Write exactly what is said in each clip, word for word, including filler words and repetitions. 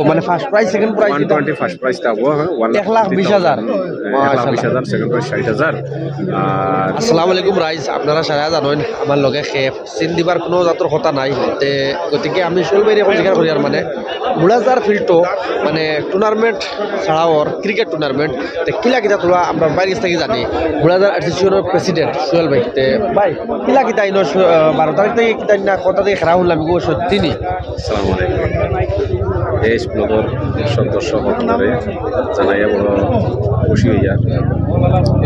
মানে first prize, second prize one twenty first prize থাকবো, হ্যাঁ, ওয়ান লাখ এক লাখ বিশ হাজার। এক লাখ বিশ হাজার, সেকেন্ড প্রাইজ ষাট হাজার। আর আসসালামু আলাইকুম রাইজ, আপনারা সারা জানেন আমার লগে খেপ চিন দিবার কোনো জাতর কথা নাই। তে গতিকে আমি সোহেল ভাইরে এখন জিকার করিয়ার, মানে মুড়াজার ফিল্ডো মানে টুর্নামেন্ট ছাড়া অর, ক্রিকেট টুর্নামেন্ট, তে কিলা কিতা তোরা আমরা ভাইর গেছ থাকি জানি, মুড়াজার অ্যাসোসিয়েশনর প্রেসিডেন্ট সোহেল ভাই। তে ভাই, কিলা কিতা ইনো সু-, আহ, বারো তারিখ থাকি কিতা না কথা থাকি খেলা শুনলাম, এগু সত্যি নি? আসসালামু আলাইকুম। দেশ ব্লগর সব দর্শক আপনারে জানাইয়া বড় খুশি হইয়া,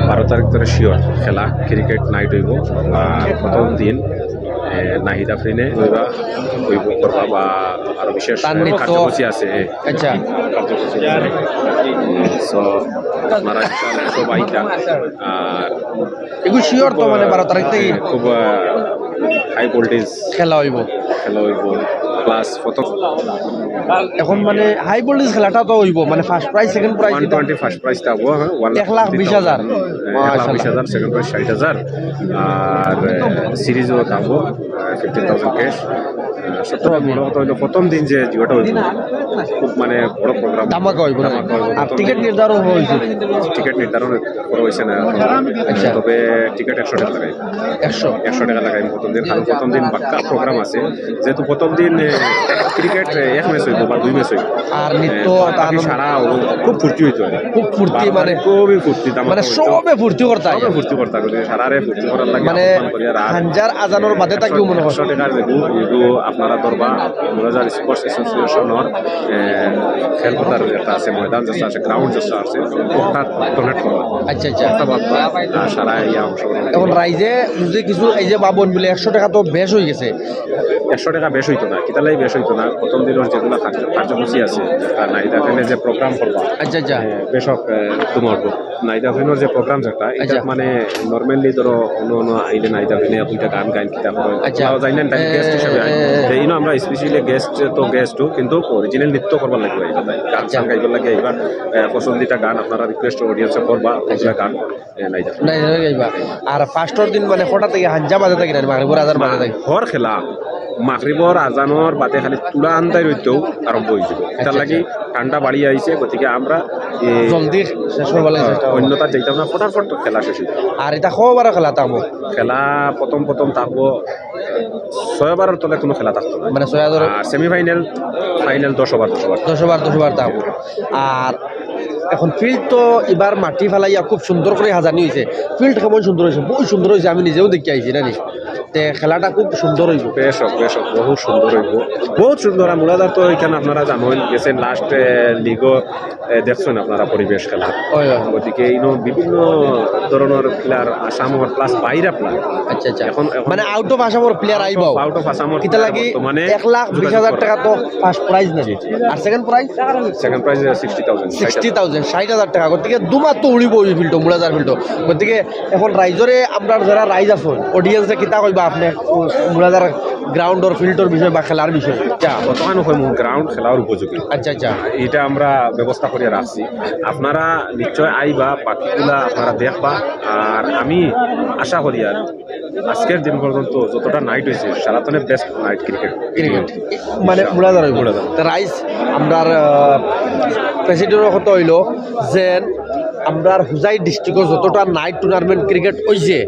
বারো তারিখ ধরে শিওর খেলা, ক্রিকেট নাইট হইব। আর প্রথম দিন এ, নাহিদ আফরিনে হইবা, হইব করবা বা আরো বিশেষ তার নৃত্য। কার্যসূচি আছে। আচ্ছা। সো আপনারা সব আইতা। আর এগু শিওর তো, মানে বারো তারিখ থাকি খুব হাই ভোল্টেজ খেলা হইব। খেলা হইব। প্লাস প্রথম এখন মানে হাই ভোল্টেজ খেলাটা তো হইব, মানে first prize, second prize one twenty first prize থাকবো, হ্যাঁ, ওয়ান এক লাখ বিশ হাজার। এক লাখ বিশ হাজার, সেকেন্ড প্রাইজ ষাট হাজার। আর সিরিজও থাকবো ফিফটি থাউজেন্ড ক্যাশ। সবথেকে বড় কথা হইলো প্রথম দিন যে জুয়াটা হইব, খুব মানে বড় প্রোগ্রাম। ধামাকা হইব না? ধামাকা হইব। আর টিকিট নির্ধারণ হইছে? টিকিট নির্ধারণ করা হয়েছে না এখন। আচ্ছা। তবে টিকিট একশো টাকা লাগাই। একশো। একশো টাকা লাগাই প্রথম দিন, কারণ প্রথম দিন বাক্কা প্রোগ্রাম আছে। যেহেতু প্রথম দিন এ, ক্রিকেট এ, এক ম্যাচ হইব বা দুই ম্যাচ হইব। আর নৃত্য, এ, বাকি তান- সারা ও খুব ফুর্তি হইতো আর কি। খুব ফুর্তি, বারো মানে তারিখ খুবই ফুর্তি, ধামাকা মানে হইতো। সবে ফুর্তি করতা। সবে ফুর্তি করতা, কিন্তু সারা রে ফুর্তি করার লাগে মানে আহ্বান করি আর আর হাঞ্জার আজানোর বাদে তাকিও মনে হয়। একশো টাকার যেগু, এগু আপনারা ধরবা, মুড়াজার স্পোর্টস অ্যাসোসিয়েশনর, এ, খেলপথার যেটা আছে, ময়দান যেটা আছে, গ্রাউন্ড যেটা আছে, ওটা ডোনেট করবা। আচ্ছা, আচ্ছা। ওটা বাদ দাও। আর সারা ইয়া অংশগ্রহণ এখন রাইজে যদি কিছু এই যে বাবন বলে একশো টাকা তো বেশ হয়ে গেছে। একশো টাকা বেশ হইতো না, কিতালাই বেশ হইতো না। প্রথম দিনের যেগুলো কার্য-, কার্যসূচি আছে, আর নাহিদ আফরিনে যে প্রোগ্রাম করবা, আচ্ছা, আচ্ছা। এ, বেশক, এ, তোমার নাহিদ আফরিনর যে প্রোগ্রাম যেটা, এটা আচ্ছা। মানে নরমালি ধরো অন্য অন্য আইলে নাহিদ আফরিনে দুইটা গান গাইন কিতা করে। আচ্ছা। তাও জানি না, তাই এ, গেস্ট হিসেবে আইন। এ, এ। তে ইনো আমরা স্পেশালি গেস্ট তো গেস্টও, কিন্তু অরিজিনাল নৃত্য করবার লাগবে আইবা তাই। গান গান গাইবার লাগে আইবা, এ, পছন্দিতা গান আপনারা রিকোয়েস্ট অডিয়েন্সে করবা, ওগুলা গান, এ, নাহিদ আফরিন। না, না, না, না। আর ফার্স্টর দিন মানে কটা থাকি হাঞ্জা বাজে থাকি না, মাগরিবর আজান বাজে থাকি? হর খেলা মাগরিবর আজানর বাদে খালি তুলা আন্দাই রইতেও আরম্ভ হয়ে যাবে। এটার আচ্ছা, লাগি ঠান্ডা বাড়ি আইছে, গতিকে আমরা এ, জলদি শেষ করবার লাগি চেষ্টা করবো। অন্যতা যাইতাম না, ফটাফট খেলা শেষ হইব। আর এটা কও বারো খেলা থাকবো? খেলা প্রথম প্রথম থাকবো ছয় ওভারের তলে কোনো খেলা থাকতো না। মানে ছয় হাজার? আর সেমিফাইনাল, ফাইনাল দশ ওভার, দশ ওভার। দশ ওভার, দশ ওভার থাকবো। আর এখন ফিল্ড তো এবার মাটি ফালাইয়া খুব সুন্দর করে হাজানি হইছে। ফিল্ড কেমন সুন্দর হইছে, বহুত সুন্দর হইছে, আমি নিজেও দেখি আইছি না নি। তে খেলাটা খুব সুন্দর হইব। বেশ হোক, বেশ হোক, বহুত সুন্দর হইব, বহুত সুন্দর। আর মুড়াজার তো এখানে আপনারা জানেন, গেছেন লাস্ট লিগও দেখছেন আপনারা পরিবেশ খেলা। হয়, হয়। গতিকে ইনো বিভিন্ন ধরনের প্লেয়ার, আসামর প্লাস বাইরা প্লেয়ার। আচ্ছা, আচ্ছা। এখন, এখন মানে আউট অফ আসামর প্লেয়ার আইবাও। আউট অফ আসামর কিতা লাগি? বর্তমানে এক লাখ বিশ হাজার টাকা তো ফার্স্ট প্রাইজ নেই। আর second prize? Second prize sixty thousand. Sixty thousand, ষাট হাজার টাকা। গতিকে দুমা তো উড়িব ওই ফিল্ড, মুড়াজার ফিল্ড। গতিকে এখন রাইজরে, আমরা যারা রাইজ আছেন, অডিয়েন্সে কিতা কইবা আপনি মুড়াজার গ্রাউন্ডর ফিল্ডর বিষয়ে বা খেলার বিষয়ে? আচ্ছা। বর্তমানে কইমু গ্রাউন্ড খেলার উপযোগী। আচ্ছা, আচ্ছা। এটা আমরা ব্যবস্থা করিয়া রাখছি। আপনারা নিশ্চয় আইবা, বাকিগুলা আপনারা দেখবা। আর আমি আশা করি আর আজকের দিন পর্যন্ত যতটা নাইট হইছে, সারাতনে বেস্ট নাইট ক্রিকেট। ক্রিকেট মানে মুড়াজার হইব। মুড়াজার। তো রাইজ, আমরার প্রেসিডেন্টর কথা হইল যে আমরার হুজাই ডিস্ট্রিক্টও যতটা নাইট টুর্নামেন্ট ক্রিকেট হইছে,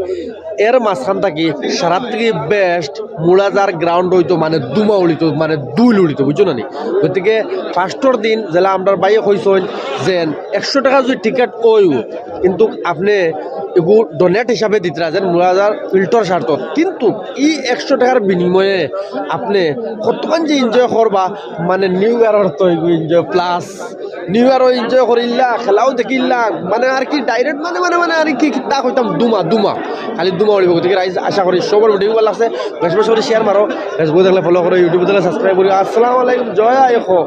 এর মাঝখান থাকি সারা থাকি বেস্ট মুড়াজার গ্রাউন্ড হইতো, মানে দুমা উড়িত, মানে দুল উড়িত, বুঝছো না নি? গতিকে ফার্স্টর দিন যেলা আমরার ভাইয়ে কইছইন যে একশো টাকা যদি টিকিট ওই, কিন্তু আপনি এগু ডোনেট হিসাবে দিতরা যেন মুড়াজার ফিল্ডর স্বার্থ, কিন্তু এই একশো টাকার বিনিময়ে আপনি কতক্ষণ যে এনজয় করবা, মানে নিউ ইয়ারর তো এগু এনজয় প্লাস নিউ ইয়ারও এনজয় করিলা, খেলাও দেখিলা, মানে আর কি ডাইরেক্ট মানে, মানে, মানে আর কি তা কইতাম দুমা, দুমা, খালি দুমা উড়িব। গতিকে রাইজ আশা করি সবর ভিডিও ভালা লাগছে, বেশ বেশ করি শেয়ার মারো, Facebook দেখলে ফলো করো, YouTube দেখলে সাবস্ক্রাইব করো। আসসালামু আলাইকুম, জয় আই অসম।